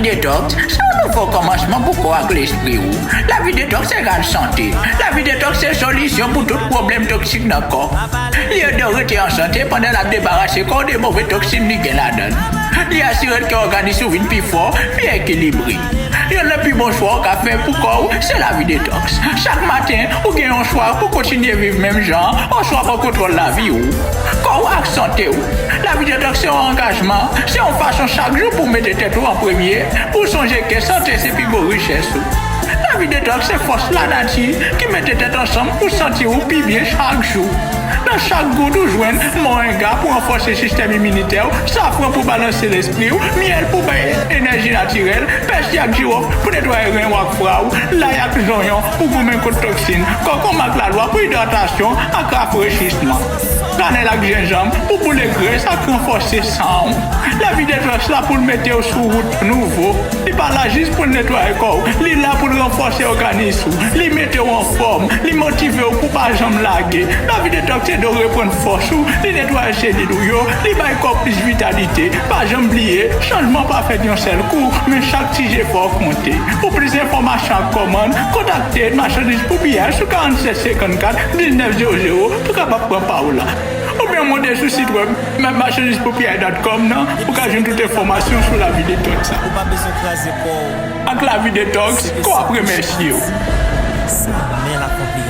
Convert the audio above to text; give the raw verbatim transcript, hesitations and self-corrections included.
Detox se yon nouvo kòmansman pou kò ak lespri w. Lavi Detox se gad sante. Lavi Detox se solisyon pou tout pwoblèm toksik nan kò. Li ede w rete an sante pandan l ap debarase kò w de move toksin li gen ladan l. Li asire l ke òganis ou vin pi fò, pi ekilibre. Youn nan pi bon chwa w ka fè pou kò w se Lavi Detox. Chak maten, ou gen yon chwa pou kontinye viv menm jan an oswa pran kontwòl lavi w, kò w ak sante w. Lavi Detox se yon angajman, se yon fason chak jou pou w mete tèt ou an premye, pou w sonje ke sante se pi gwo richès ou. Lavi Detox se fòs lanati ki mete tèt ansanm pou w santi w pi byen chak jou. Nan chak gout ou jwenn moringa pou ranfòse sistèm iminitè w, safran pou balanse lespri w, myèl pou bay enèji natirèl, pèsi ak jiwòf pou netwaye ren w ak fwa w, lay ak zonyon pou goumen kont toksin, kòkonm ak lalwa pou idratasyon ak rafrechisman, kanèl ak jenjanm pou boule grès ak ranfòse san w. Lavi Detox la pou l mete w sou wout nouvo. Li pa la jis pou l netwaye kò w, li la pou l ranfòse òganis ou, li mete w anfòm, li motive w pou w pa janm lage. Lavi Detox ede w reprann fòs ou, li netwaye selil ou yo, li bay kò w plis vitalite. Pa janm bliye, chanjman pa fèt yon sèl kou, men chak ti jefò konte. Pou plis enfòmasyon ak kòmann, kontakte Machandiz Pou Piyay sou karannset senkannkat diznèf zewo zewo pou w kapab pran pa w la. Oubyen monte sou sit wèb machandiz pou piyay dot com nan pou w ka jwenn tout enfòmasyon sou Lavi Detox sa. Ou pa bezwen kraze kò w. Ak Lavi Detox, kò ap remèsye w. Sa menm akonpli.